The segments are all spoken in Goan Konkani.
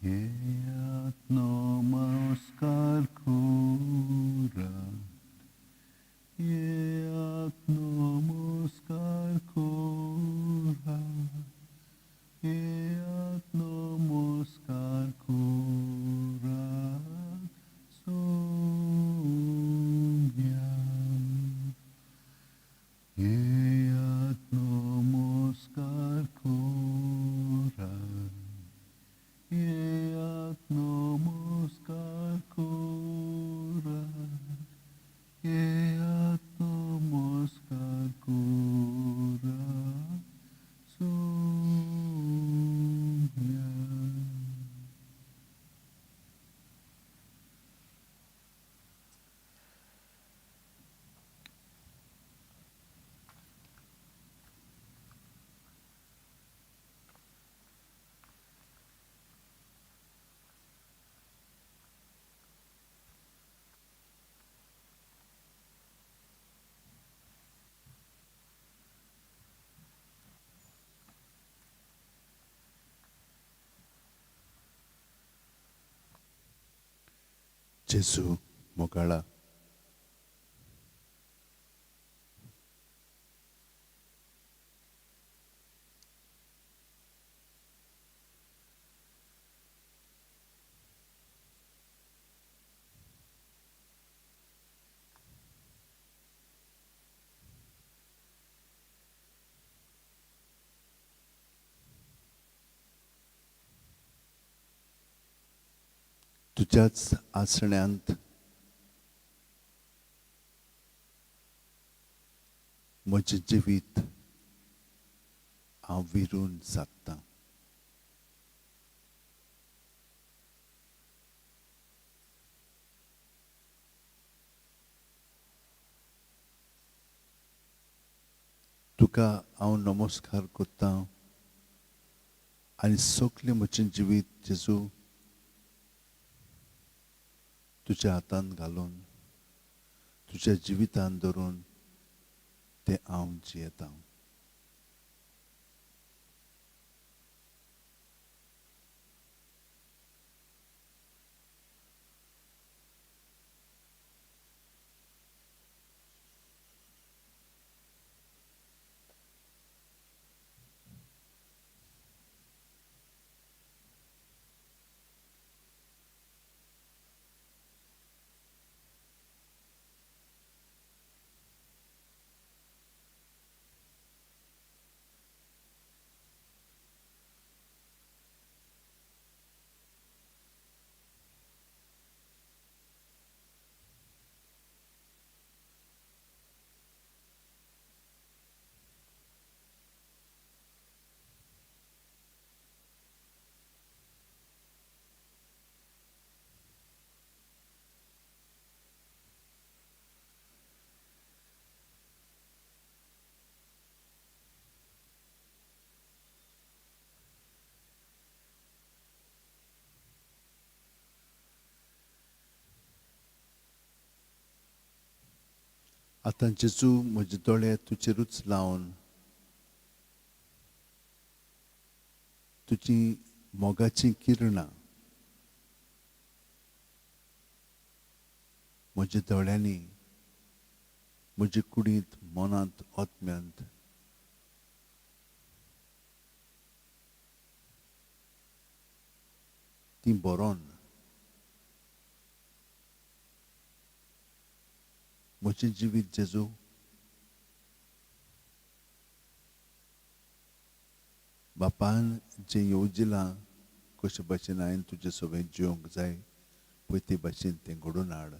येयात नमस्कार करात, येयात नमस्कार करात, येयात नमस्कार करात सोम्या. येयात नमस्कार करात, येयात नमस्कार करात, येयात नमस्कार करात सोम्या. जेजू मोगाळा, तुज्याच आसण्यांत म्हजें जिवीत हांव विरून सादतां. तुका हांव नमस्कार करतां आनी सगलें म्हजें जिवीत जेजू तुज्या हातांत घालून तुज्या जिवितांत धरून तें हांव जियेतां. आतां जेजू म्हजे दोळे तुजेरूच लावन तुजी मोगाचीं किरणां म्हज्या दोळ्यांनी, म्हजे कुडींत, मनांत, आत्म्यांत तीं बरोवन म्हजें जिवीत जेजू बापान जें येवजिलां कशे भाशेन हांवें तुजे सवें जिवंक जाय पळय ते भाशेन तें घडोवन हाड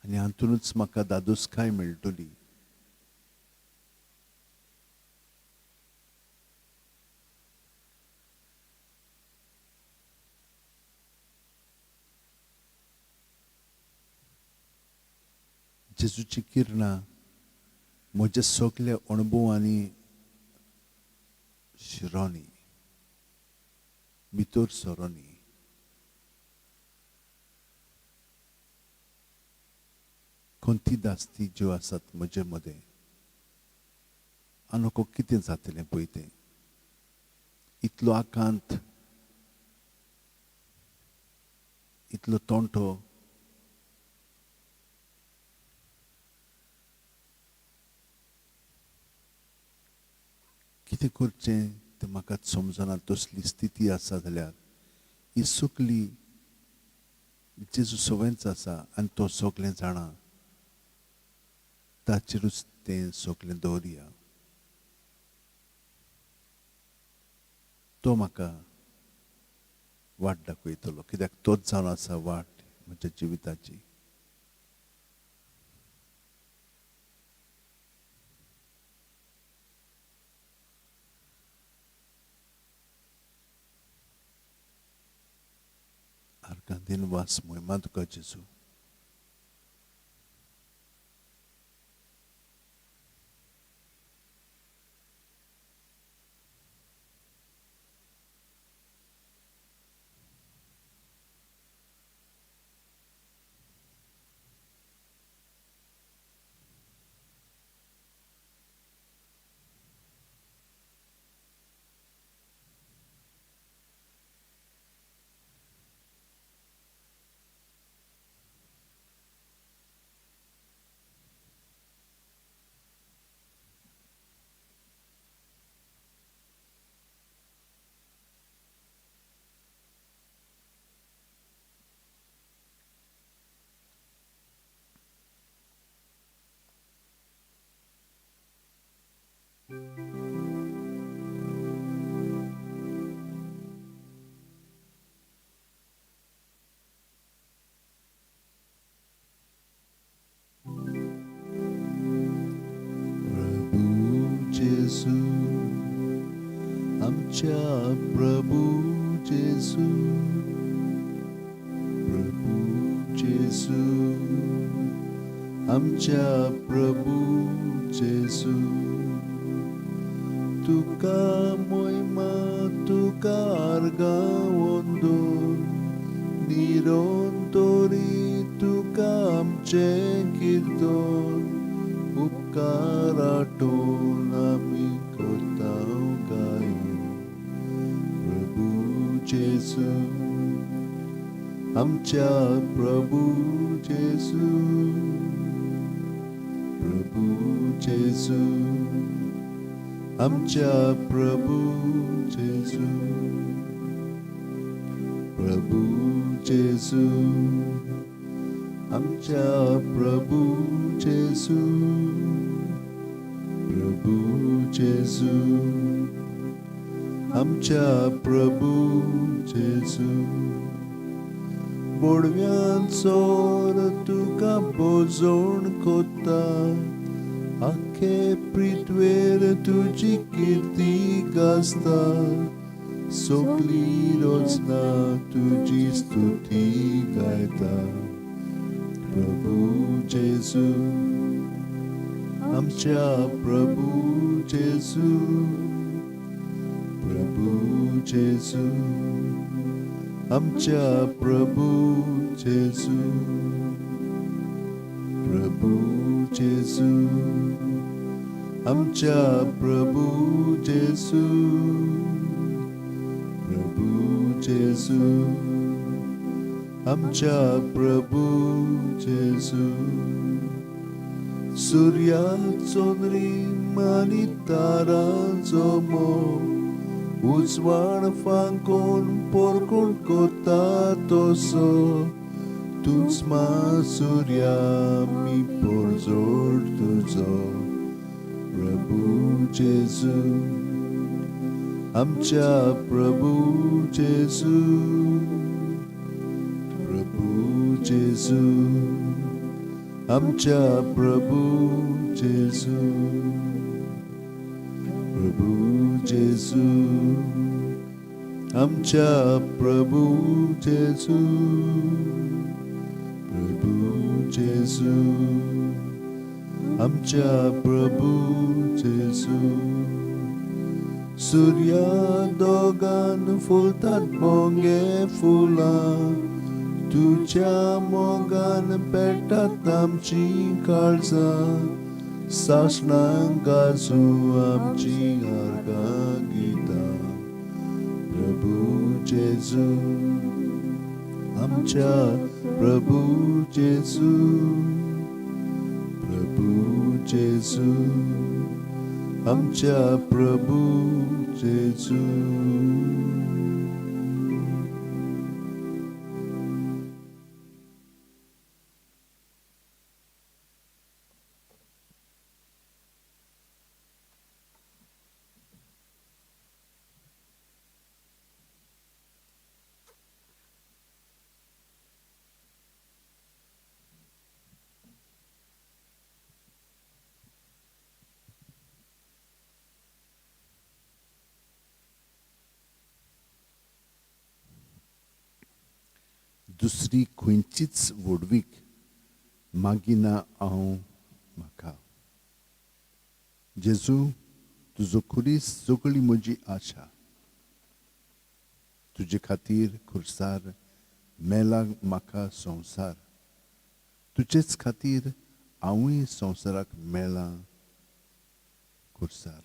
आनी हातूनच म्हाका दादोसकाय मेळटली. जेजूची किरणां म्हज्या सगल्या अणभवांनी शिरोनी भितर सरोनी. खंती दास्ती ज्यो आसात म्हजे मदें आनी कितें जातलें पळय तें. इतलो आकांत, इतलो तोंटो, कितें करचें तें म्हाका समजना. तसली स्थिती आसा जाल्यार ही सगली जेजू सवयच आसा आनी तो सगलें जाणा, ताचेरूच तें सगलें दवरया. तो म्हाका वाट दाखयतलो, कित्याक तोच जावन आसा वाट म्हज्या जिविताची. आर्गांदीन वास मोहिमा तुका जेजू. प्रभू जेजू, आमच्या प्रभू जेजू, प्रभू जेजू, आमच्या प्रभू जेजू, तुका मोहिमा, तुका आर्गां वंदून, निरंतरी तुका आमचें किर्तन, उपकार आठोवन आमी करता गायन. प्रभू जेजू, आमच्या प्रभू जेजू, प्रभू जेजू, आमच्या प्रभू जेजू, प्रभू जेजू, आमच्या प्रभू जेजू, प्रभू जेजू, आमच्या प्रभू जेजू. बोडव्यांचो तुका बोजोण कोता, आखे पृथ्वेर तुजी किर्ती गाजता, सगली रचना तुजी स्तुती गायता. प्रभू जेजू, आमच्या प्रभू जेजू, प्रभू जेजू, आमच्या प्रभू जेजू, प्रभू जेजू, आमच्या प्रभू जेजू, प्रभू जेजू, आमच्या प्रभू जेजू. सूर्या चंद्रीम आनी तारांचो मोग, उजवाड फांकोन पोरकोण कोता तसो, तूंच मा सूर्या मी पोरजोड तुजो. प्रभू जेजू, आमच्या प्रभू जेजू, प्रभू जेजू, आमच्या प्रभू जेजू, प्रभू जेजू, आमच्या प्रभू जेजू, प्रभू जेजू, आमच्या प्रभू जेजू. सूर्या दोगान फुलतात मोगे फुलां, तुज्या मोगान पेटात आमची काळजां, सासणां गाजू आमची आर्गां गितां. प्रभू जेजू, आमच्या प्रभू जेजू, प्रभू जेजू, आमच्या प्रभू जेजू. दुसरी खंयचीच व्हडवीक मागिना हांव म्हाका. जेजू, तुजो खुरीस सगळी म्हजी आशा. तुजे खातीर खुर्सार मेला म्हाका संवसार. तुजेच खातीर हांवूय संवसाराक मेलां खुर्सार.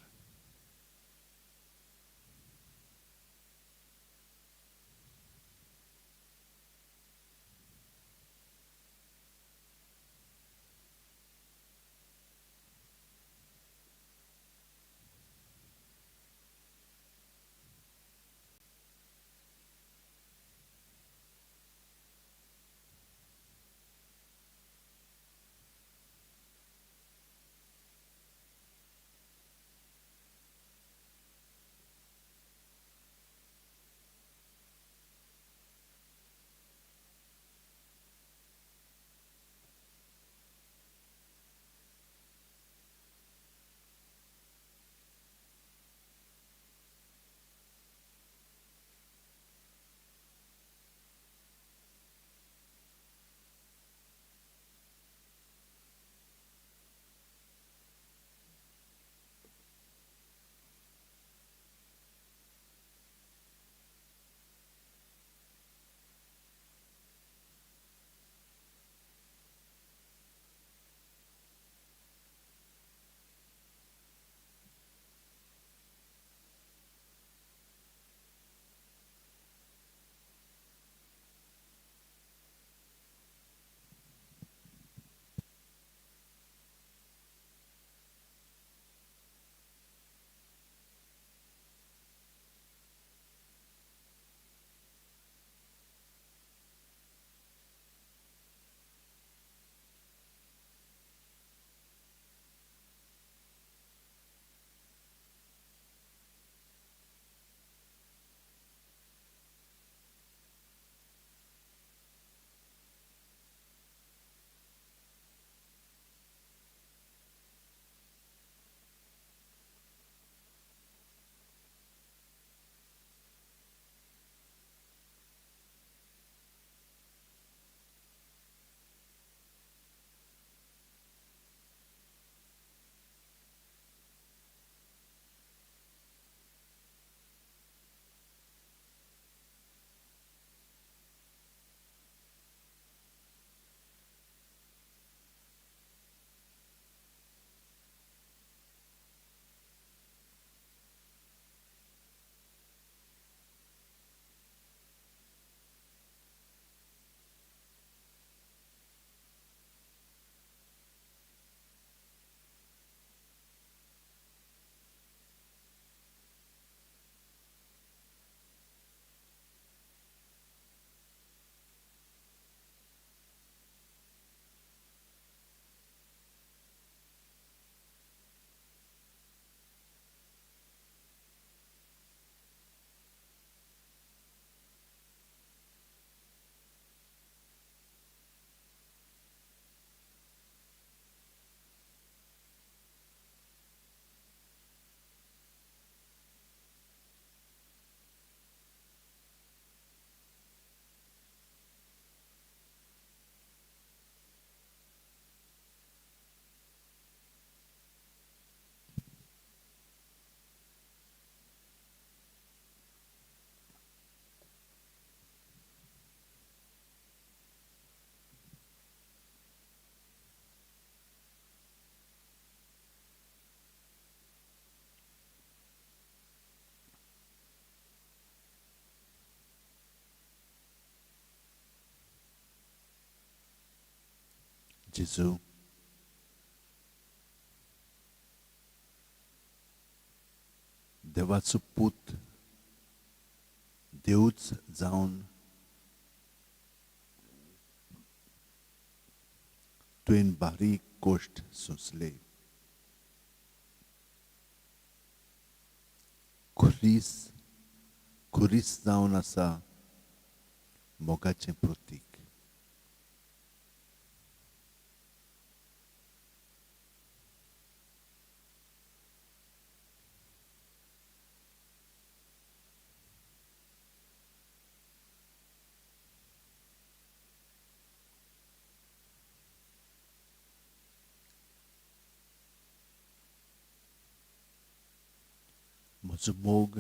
जेजू, देवाचो पूत देवूच जावन तुवें बारीक कश्ट सोंसले. खुरीस खुरीस जावन आसा मोगाचें प्रतीक. म्हजो मोग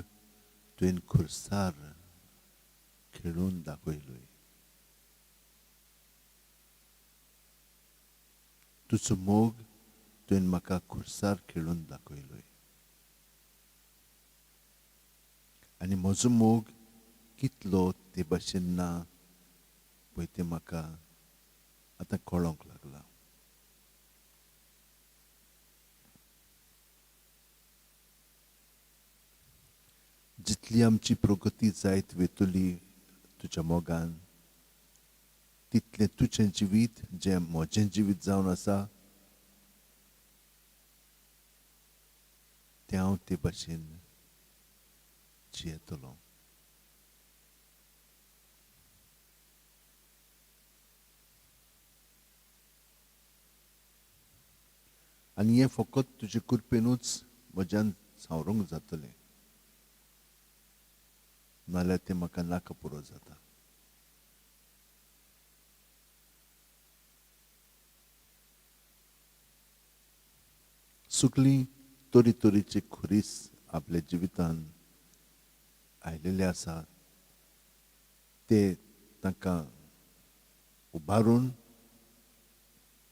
तुवें खुरसार खेळून दाखयलोय. तुजो मोग तुवें म्हाका खुरसार खेळून दाखयलोय आनी म्हजो मोग कितलो ते भाशेन ना पळय तें म्हाका आतां कळोंक लागलां. जितली आमची प्रगती जायत वतली तुज्या मोगान, तितलें तुजें जिवीत जें म्हजें जिवीत जावन आसा तें हांव ते भाशेन जियेतलो. आनी हें फकत तुजे कृपेनूच म्हज्यान सावरूंक जातलें, नाल्यार तें म्हाका नाका पुरो जाता. सुकली तरी तरेचे खुरीस आपल्या जिवितान आयलेले आसा ते तांकां उबारून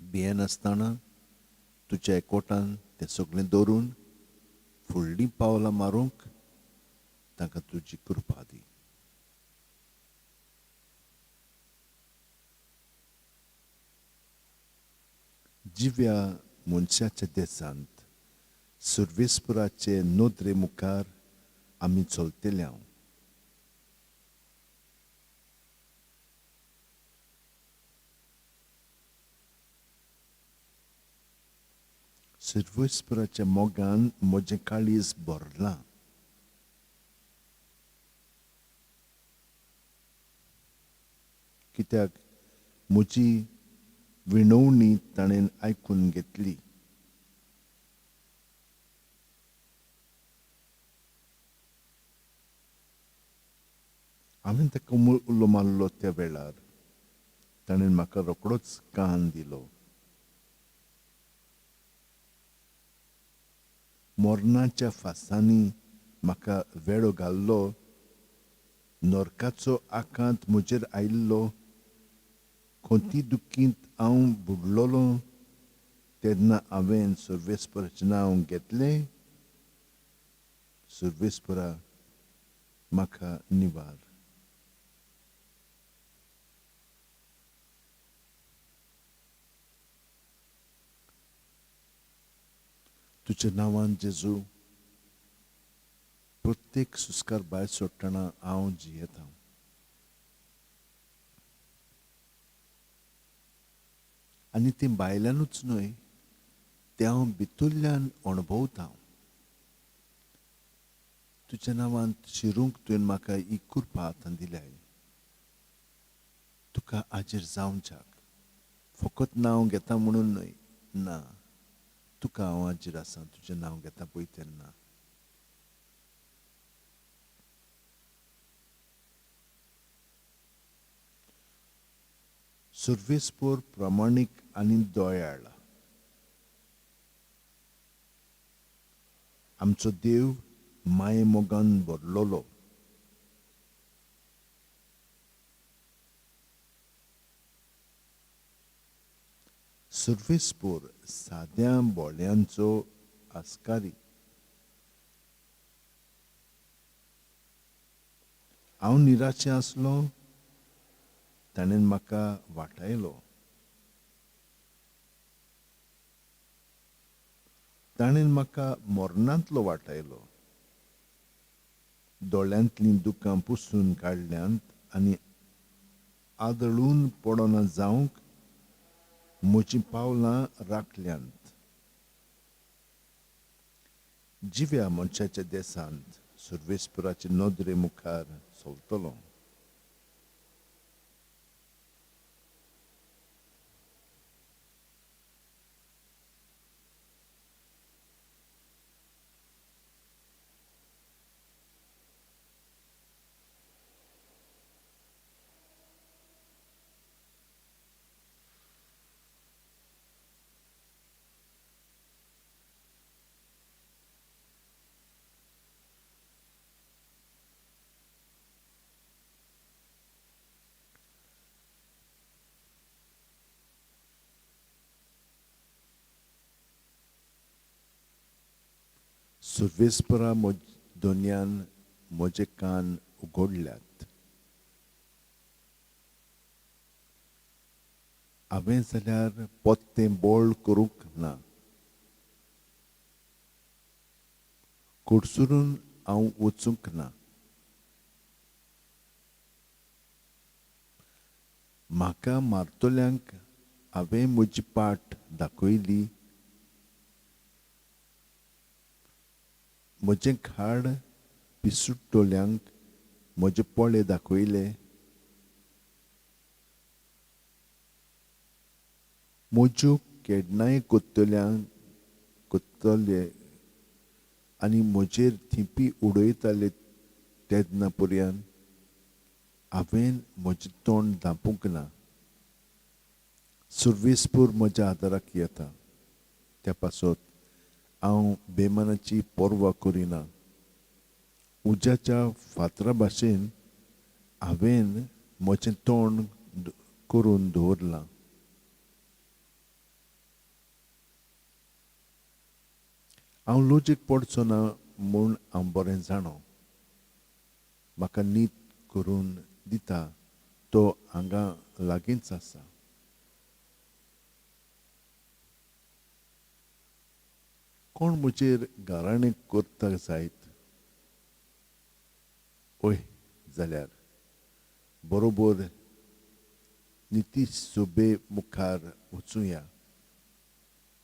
भियेनासतना तुज्या एकवटान तें सगळें दवरून फुडलीं पावलां मारूंक तांकां तुजी कृपा दी. जिव्या मनशाच्या देशांत सुर्वेस्पुराचे नदरे मुखार आमी चलतले. सुर्वेस्पुराच्या मोगान म्हजें काळीज भरलां. कित्याक म्हजी विणवणी ताणें आयकून घेतली. हांवें ताका उलो मारलो त्या वेळार ताणें म्हाका रोखडोच कान दिलो. मरणाच्या फासांनी म्हाका वेळो घाल्लो, नरकाचो आकांत म्हजेर आयिल्लो, खंती दुखींत हांव बुडलोलो तेन्ना हांवें सर्वेस्पराचें नांव घेतलें. सर्वेस्परा म्हाका निवार. तुज्या नांवान जेजू प्रत्येक सुस्कार भायर सोडटना हांव जियेता. आनी तें भायल्यानूच न्हय, तें हांव भितरल्यान अणभवता. तुज्या नांवान शिरूंक तुवें म्हाका ही कृपा आतां दिल्या. तुका हाजीर जावच्याक फकत नांव घेता म्हणून न्हय, ना, तुका हांव हाजीर आसा तुजें नांव घेता पळय तेन्ना. सर्वेस्पोर प्रामाणीक आनी दयाळ आमचो देव माये मोगान भरलोलो. सर्वेस्पोर साद्या बोळ्यांचो आस्कारी. हांव निराशे आसलो, ताणें म्हाका वाटायलो. ताणें म्हाका मरणांतलो वाटायलो. दोळ्यांतलीं दुकां पुसून काडल्यांत आनी आदळून पडना जावंक म्हजीं पावलां राखल्यांत. जिव्या मनशाच्या देशांत सर्वेस्पराचे नदरे मुखार चलतलो. सर्वेस्परा दोनयान म्हजे कान उगडल्यात. हांवें जाल्यार पोत्तें बोळ करूंक ना, कोडसुरून हांव वचूंक ना. म्हाका मारतल्यांक हांवें म्हजी पाट दाखयली, म्हजें खाड पिसुट्टल्यांक म्हजे पोळे दाखयले. म्हज्यो केडणांय कोत्तले आनी म्हजेर थिंपी उडयताले तेन्ना पर्यान हांवें म्हजें तोंड धांपूंक ना. सर्वेस्पर म्हज्या आदाराक येता, त्या पासत हांव बेमानाची पर्वा करिना. उज्याच्या फातरा भाशेन हांवें म्हजें तोंड करून दवरलां. हांव लजेक पडचो ना म्हूण हांव बरें जाणो. म्हाका नीत करून दिता तो हांगा लागींच आसा. कोण म्हजेर गाराणें करता जायत ओय जाल्यार बरोबर नितीश सोबे मुखार वचुया.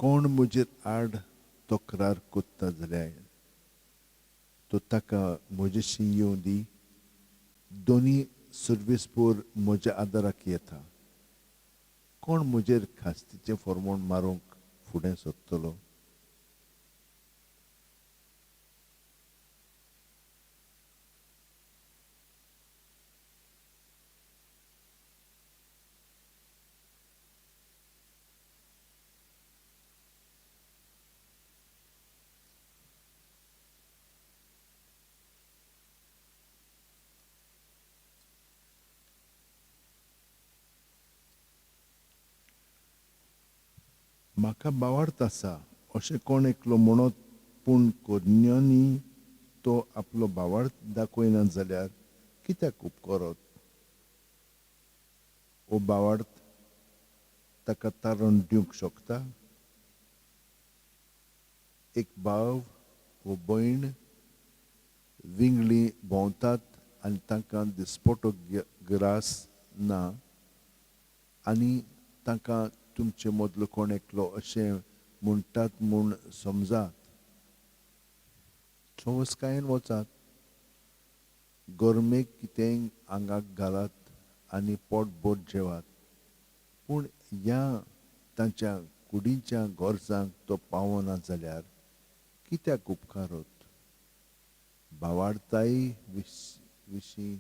कोण म्हजेर आड तक्रार करता जाल्यार तो ताका म्हजेशी येवं दी. दोनी सर्वेस्पर म्हज्या आदाराक येता. कोण म्हजेर खास्तीचें फॉर्मोण मारूंक फुडें सरतलो? म्हाका बावार्थ आसा अशें कोण एकलो म्हणत, पूण करण्यांनी तो आपलो भावार्थ दाखयना जाल्यार कित्याक उपकरत? हो भावार्थ ताका तारण दिवंक शकता? एक भाव वो भयण विंगळी भोंवतात आनी तांकां दिसपटो ग्रास ना आनी तांकां तुमचे मदलो कोण एकलो अशें म्हणटात म्हूण समजात. सवसकायेन वचात, गरमेक कितेंय आंगाक घालात आनी पोटभर जेवात, पूण ह्या तांच्या कुडीच्या गरजांक तो पावना जाल्यार कित्याक उपकारत? भावार्थाय विशीं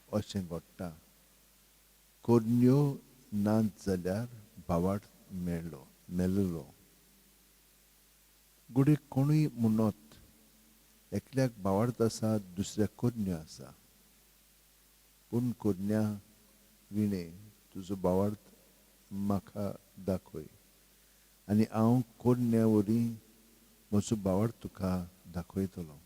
अशें घडटा. करण्यो नात जाल्यार भावार्थ मेळलो. घडये कोणूय म्हणत एकल्याक भावार्थ आसा, दुसऱ्याक करण्यो आसा, पूण करण्या विणे तुजो भावार्थ म्हाका दाखय आनी हांव करण्या वरी म्हजो भावार्थ तुका दाखयतलो.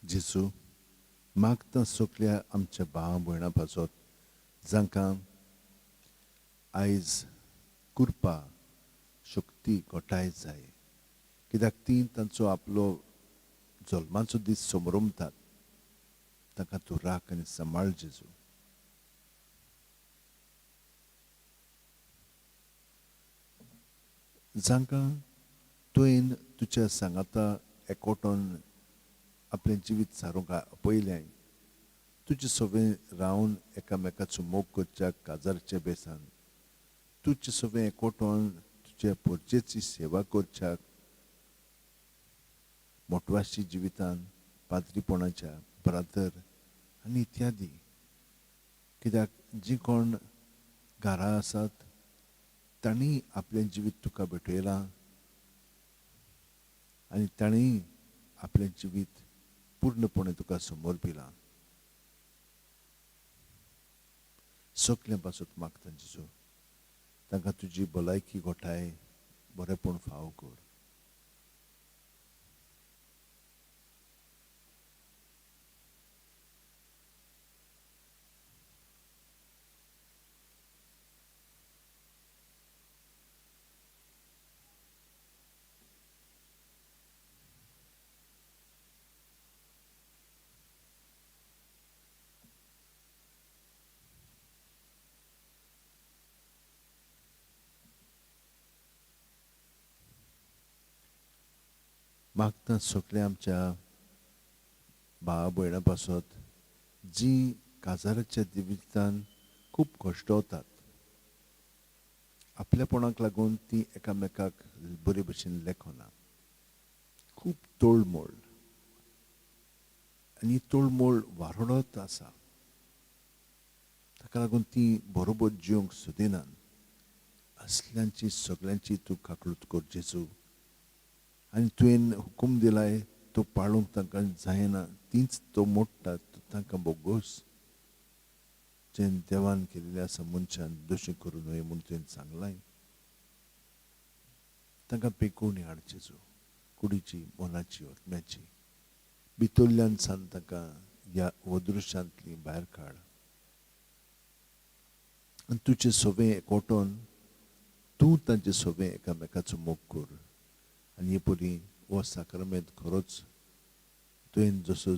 जेजू, मागता सगल्या आमच्या भाव भयणां पासत जांकां आयज कृपा शक्ती घटाय जाय, कित्याक ती तांचो आपलो जल्माचो दीस समरमतात. तांकां तूं राख आनी सांबाळ जेजू. जांकां तुवें तुज्या सांगाता एकवटून आपलें जिवीत सारूंक पयलें, तुजे सवें रावन एकामेकाचो मोग करच्या काजारच्या बेसान, तुजे सवें एकवटून तुज्या पोरजेची सेवा करच्याक मोटवाशी जिवितान पाद्रीपणाच्या ब्रादर आनी इत्यादी. कित्याक जी कोण घरा आसात तांणी आपलें जिवीत तुका भेटयलां आनी तांणी आपलें जिवीत पूर्णपणे तुका समर्पिलां. सगळें पासत मागता जेजू, तांकां तुजी भलायकी घोटाय, बरेंपण फावो कर. मागता सगल्या आमच्या भावा भयणां पासत जी काजाराच्या जिवितान खूब कश्ट वतात, आपल्यापणाक लागून ती एकामेकाक बरे भशेन लेखना, खूब तोळमोळ आनी तोळमोळ वाडत आसा. ताका लागून ती बरोबर जिवंक सोदिनात. असल्यांची सगल्यांची तूं काकळूत कर जेजू. आनी तुवें हुकूम दिलाय तो पाळूंक तांकां जायना, तींच तो मोडटा, तांकां बोगोस. जें देवान केल्लें आसा मनशान दोशी करूं न्हय म्हूण तुवें सांगलां, तांकां पेकोवणी हाड जेजू, कुडीची, मनाची, आत्म्याची. भितरल्यान सान तांकां ह्या अदृश्यांतली भायर काड आनी तुजें सवें एकवटून तूं तांचे सवें एकामेकाचो मोग कर. आनी हे परी हो साक्रमेंत खरोच तुवें जसो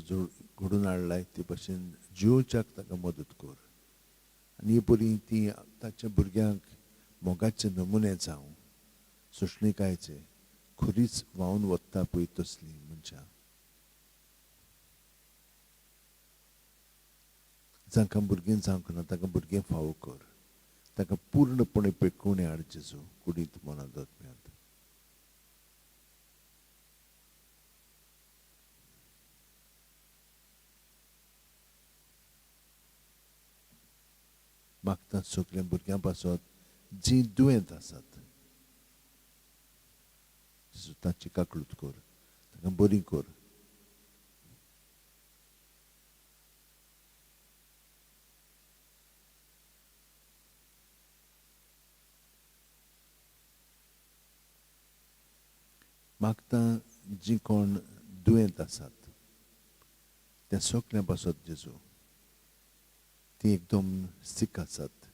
घडून हाडलाय ते भशेन जियोवच्याक ताका मदत कर. आनी हे परी ती ताच्या भुरग्यांक मोगाचे नमुने जावं, सोंसणीकायेचे, खरीच व्हांवन वता पळय तसलीं मनशां. जांकां भुरगीं जावंक ना तांकां भुरगें फावो कर, तांकां पूर्णपणे पेकोवणी हाड जेजू, कुडींत, मनांत, आत्म्यांत. मागता सगल्या भुरग्यां पासत जीं दुयेंत आसात, तांची काकळूत कर, तांकां बरी कर. मागता जीं कोण दुयेंत आसात त्या सगल्यां पासत जेजू, ती एकदम सीक आसात,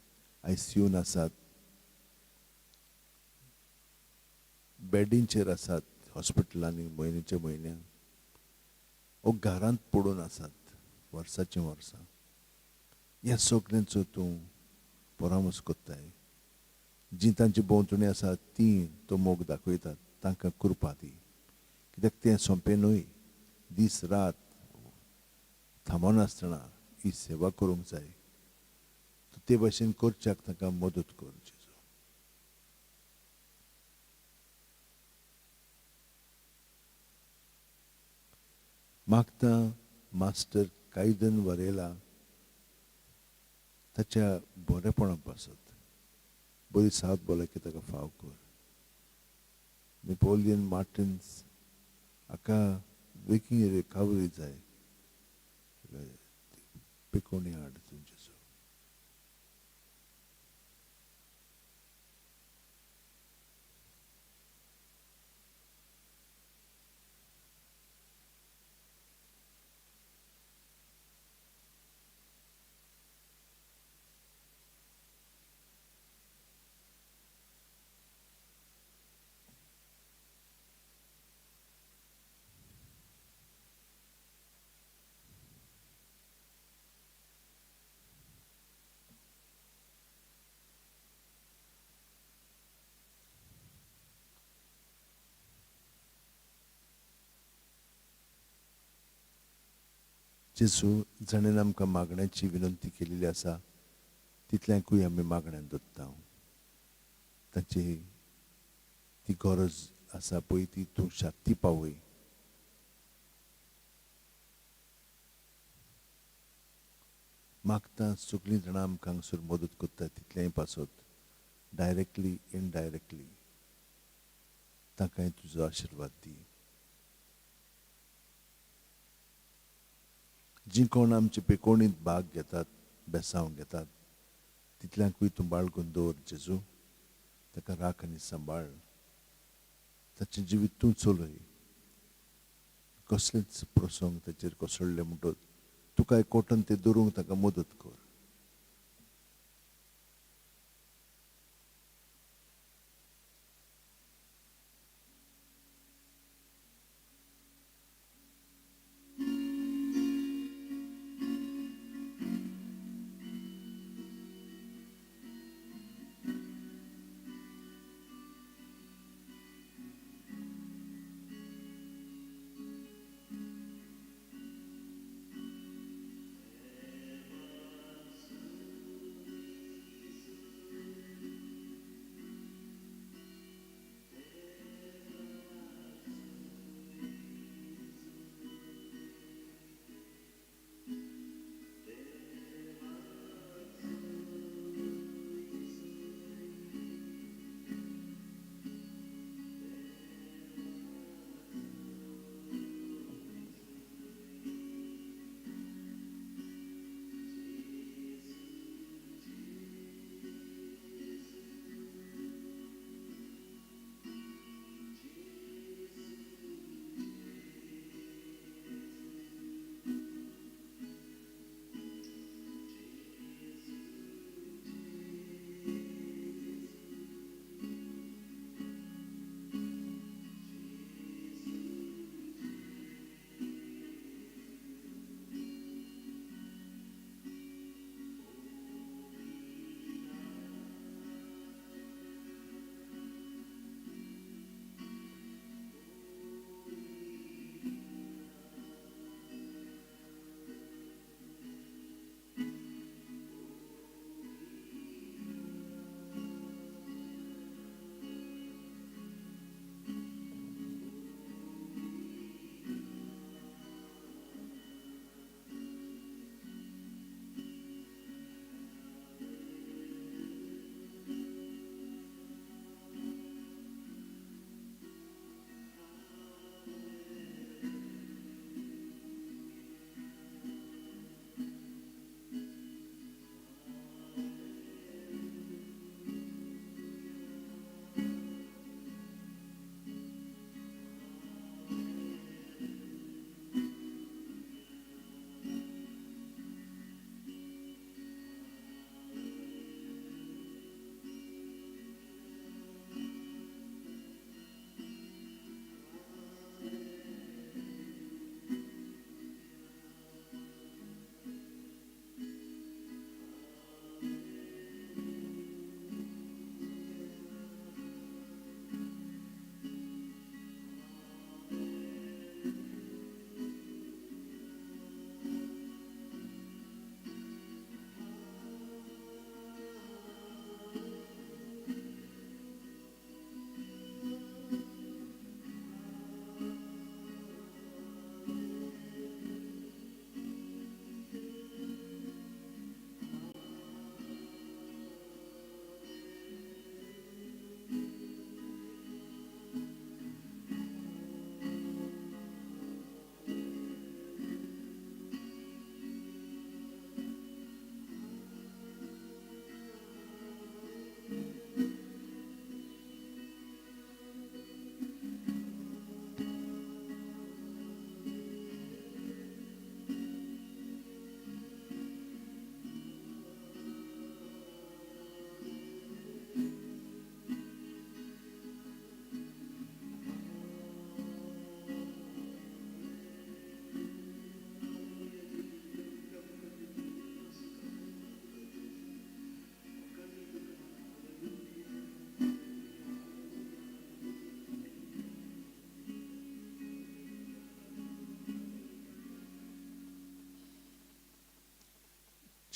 आयसीयून आसात, बेडींचेर आसात हॉस्पिटलांनी म्हयन्याच्या म्हयन्या, ओ घरांत पडून आसात वर्साचीं वर्सां. ह्या सगल्यांचो तूं परामर्श करताय. जी तांची भोंवतणी आसा ती तो मोग दाखयतात, तांकां कृपा दी, कित्याक तें सोंपें न्हय. दीस रात थांबनासतना ही सेवा करूंक जाय, ते भशेन करच्याक तांकां मदत कर जेजू. मागता मास्टर कायदन वरेला ताच्या बरेपणा पासत बरी साथ भलायकी ताका फाव कर. नेपोलियन मार्टिन्स हाका बेगीन रिकवरी जाय, पिकोवणी हाड तुमचेचो. जेजू, जाणेन आमकां मागण्याची विनंती केलेली आसा तितल्यांकूय आमी मागण्यान दवरता. तांची ती गरज आसा पळय ती तूं शाती पावय. मागता सगळीं जाणां आमकां हांगसर मदत करता तितलेंय पासत डायरेक्टली इनडायरेक्टली तांकांय तुजो आशिर्वाद दी. जीं कोण आमचे पेकोणींत भाग घेतात, बेसांव घेतात तितल्यांकूय तूं बाळगून दवर जेजू. ताका राख आनी सांबाळ. ताचें जिवीत तूं चलय. कसलेच प्रसंग ताचेर कोसळ्ळे म्हणटच तुका एकवटन ते दवरूंक ताका मदत कर.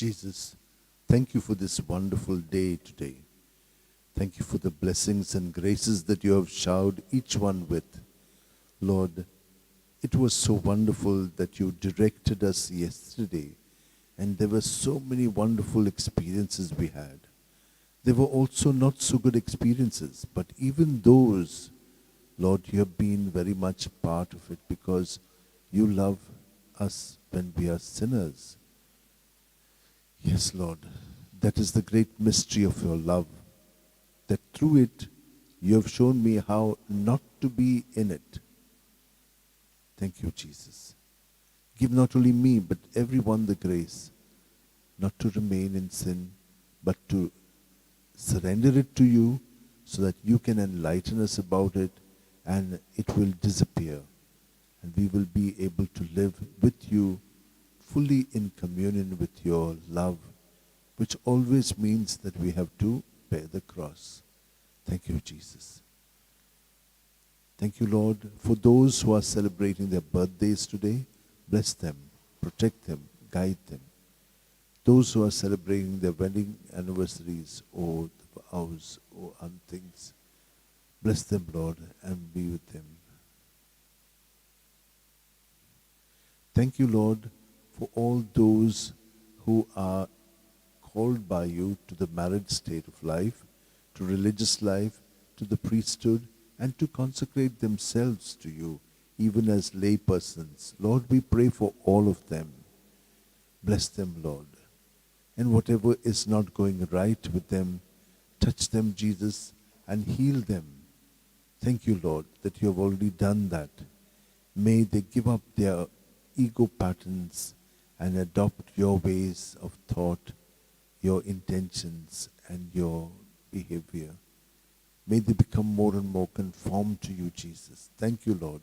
Jesus, thank you for this wonderful day today. Thank you for the blessings and graces that you have showered each one with. Lord, it was so wonderful that you directed us yesterday, and there were so many wonderful experiences we had. There were also not so good experiences, but even those, Lord, you have been very much part of it because you love us when we are sinners. Yes, Lord, that is the great mystery of your love, that through it you have shown me how not to be in it. Thank you, Jesus. Give not only me, but everyone the grace not to remain in sin, but to surrender it to you so that you can enlighten us about it and it will disappear. And we will be able to live with you fully in communion with your love, which always means that we have to bear the cross. Thank you, Jesus. Thank you, Lord, for those who are celebrating their birthdays today. Bless them, protect them, guide them. Those who are celebrating their wedding anniversaries or the vows or other things, bless them, Lord, and be with them. Thank you, Lord, for all those who are called by you to the married state of life, to religious life, to the priesthood, and to consecrate themselves to you, even as lay persons. Lord, we pray for all of them. Bless them, Lord. And whatever is not going right with them, touch them, Jesus, and heal them. Thank you, Lord, that you have already done that. May they give up their ego patterns and adopt your ways of thought, your intentions, and your behavior. May they become more and more conformed to you, Jesus. Thank you, Lord.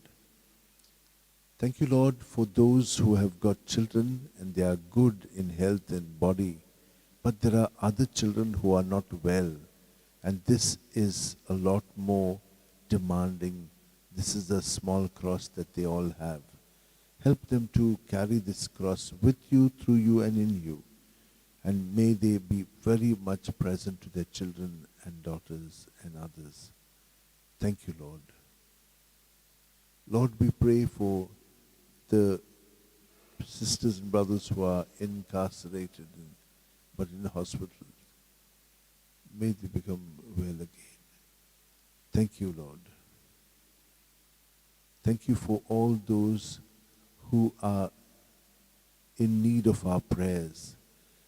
Thank you, Lord, for those who have got children and they are good in health and body, but there are other children who are not well, and this is a lot more demanding. This is a small cross that they all have. Help them to carry this cross with you, through you, and in you. And may they be very much present to their children and daughters and others. Thank you, Lord. Lord, we pray for the sisters and brothers who are incarcerated but in the hospital. May they become well again. Thank you, Lord. Thank you for all those who are in need of our prayers,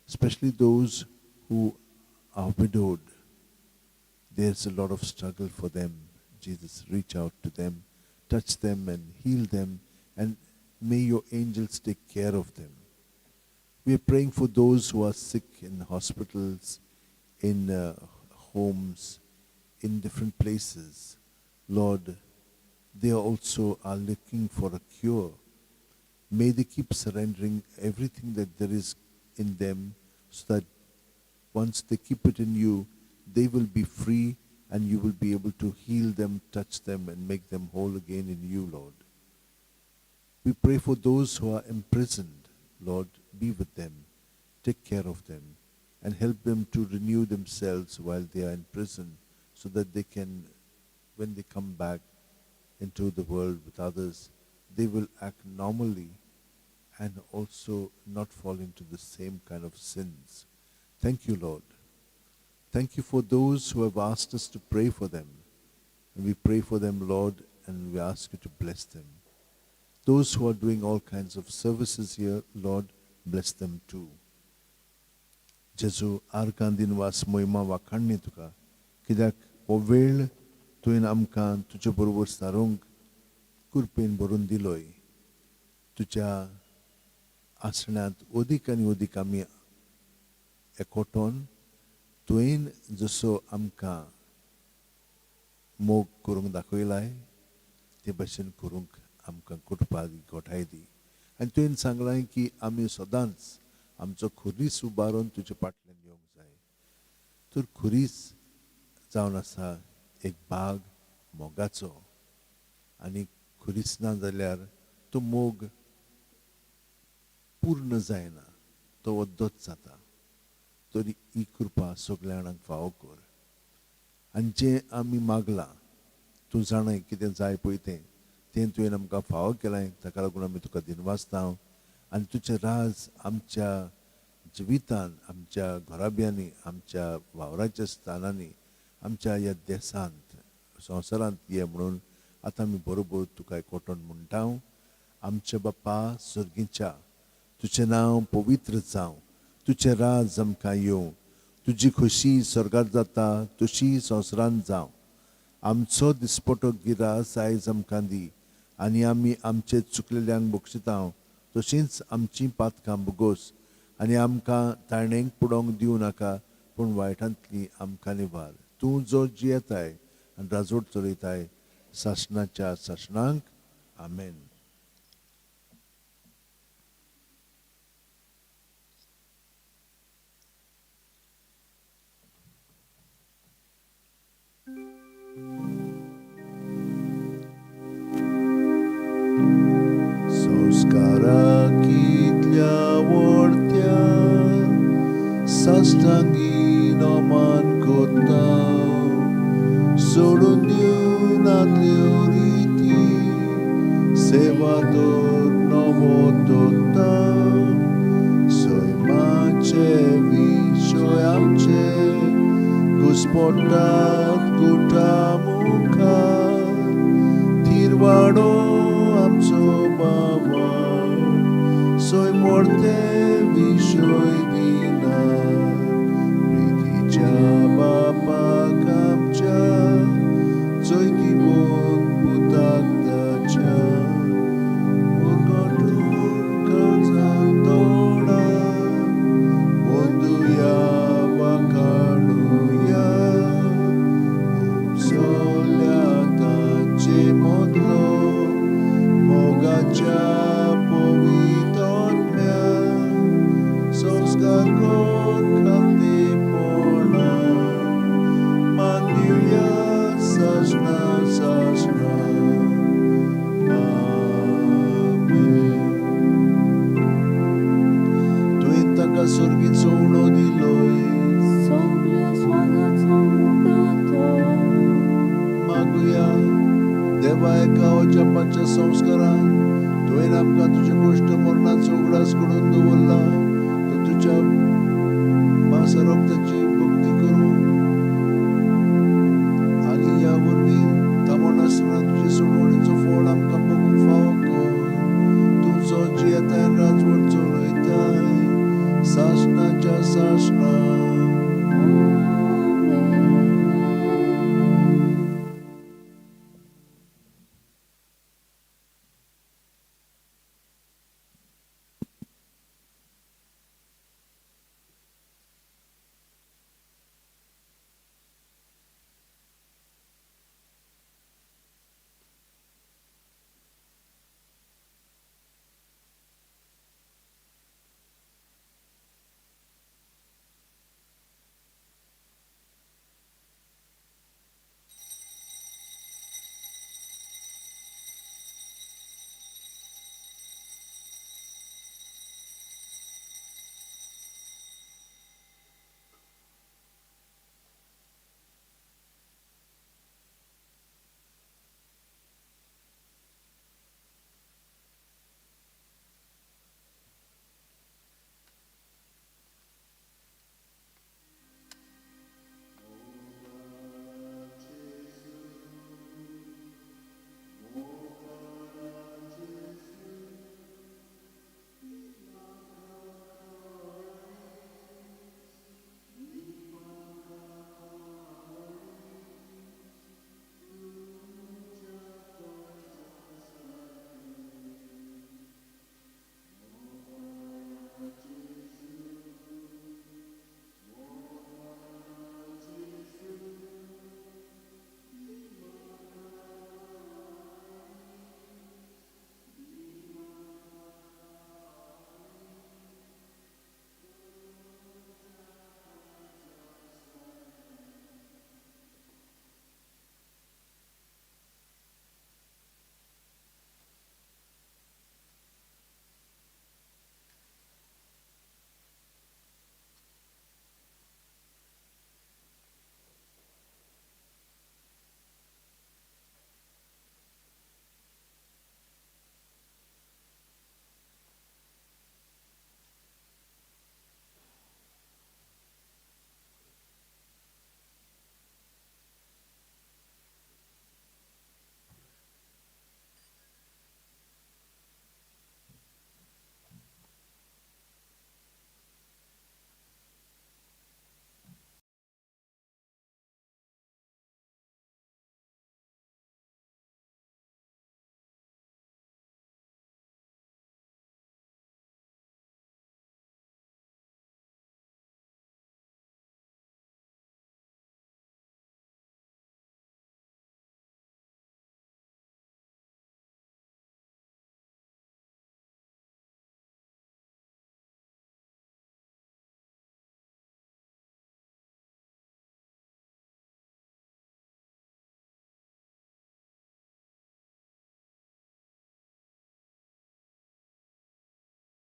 especially those who are widowed. There's a lot of struggle for them. Jesus, reach out to them, touch them and heal them, and may your angels take care of them. We are praying for those who are sick in hospitals, in homes, in different places. Lord, they also are looking for a cure. May they keep surrendering everything that there is in them, so that once they keep it in you, they will be free and you will be able to heal them, touch them, and make them whole again in you, Lord. We pray for those who are imprisoned. Lord, be with them, take care of them, and help them to renew themselves while they are in prison, so that they can, when they come back into the world with others, they will act normally and also not fall into the same kind of sins. Thank you, Lord. Thank you for those who have asked us to pray for them. And we pray for them, Lord, and we ask you to bless them. Those who are doing all kinds of services here, Lord, bless them too. जेजू, आर्गां दिनवास, मोहिमा वाखाणणी तुका, कित्याक हो वेळ तुवें आमकां तुजे बरोबर सारोवंक कृपेन भरून दिलोय. तुज्या आसण्यांत अदीक आनी अदीक आमी एकवटोन तुवें जसो आमकां मोग करूंक दाखयलाय ते भशेन करूंक आमकां कुटपा दी, गोठाय दी. आनी तुवें सांगलां की आमी सदांच आमचो खुरीस उबारून तुजे फाटल्यान येवंक जाय. तर खुरीस जावन आसा एक बाग मोगाचो, आनी खुरीस ना जाल्यार तो मोग पूर्ण जायना, तो अद्दोच जाता. तरी ही कृपा सगल्या जाणांक फावो कर. आनी जें आमी मागलां तूं जाणाय कितें जाय पळय तें तें तुवें आमकां फावो केलें, ताका लागून आमी तुका दिनवासता. आनी तुजें राज आमच्या जिवितान, आमच्या घराब्यांनी, आमच्या वावराच्या स्थानांनी, आमच्या ह्या देशांत, संवसारांत ये म्हणून आतां आमी बरोबर तुका एकवटून म्हणटा. आमच्या बापा सर्गीच्या, तुजें नांव पवित्र जावं, तुजें राज आमकां येवं, तुजी खोशी स्वर्गार जाता तशी संवसारांत जावं. आमचो दिसपटो गिरास आयज आमकां दी आनी आमी आमचे चुकलेल्यांक बक्षिता तशींच आमचीं पातकां भोगोस आनी आमकां ताणेंक पुडोवंक दिवं नाका, पूण वायटांतली आमकां निवार. तूं जो जियेताय आनी राजवट चलयताय सासणाच्या सासणांक. आमेन. संस्कारा कितल्या व्हडत्या साश्टांगी नमन करता, सोडून दिवन आदल्यो रिती, सेवा तर नवो दवरता. सैमाचे विशय आमचे घुस्पटात गुटा मुखार, थिरवाडो आमचो बाबा सैम व्हडते विशय दिना. प्रितीच्या बापाक आमच्या जैतिवंत पुताक ताच्या उरगटून काळजाक तोडा वंदुया वाखाणुया. उपसल्या ताचे मदलो मोगाच्या पवित्र संस्कार कर खातेपणा मानदिवया सासणा सासणा. आमेन. तुवें ताका सर्गीचो उणो दिलोय, सगल्या स्वागाचो दातो. मागुया. देवा, एका अजापाच्या संस्कारान तुवें आमकां तुजे गोश्ट मरणाचो उगडास करून दवरला, तर तुज्या मांसा रक्ताची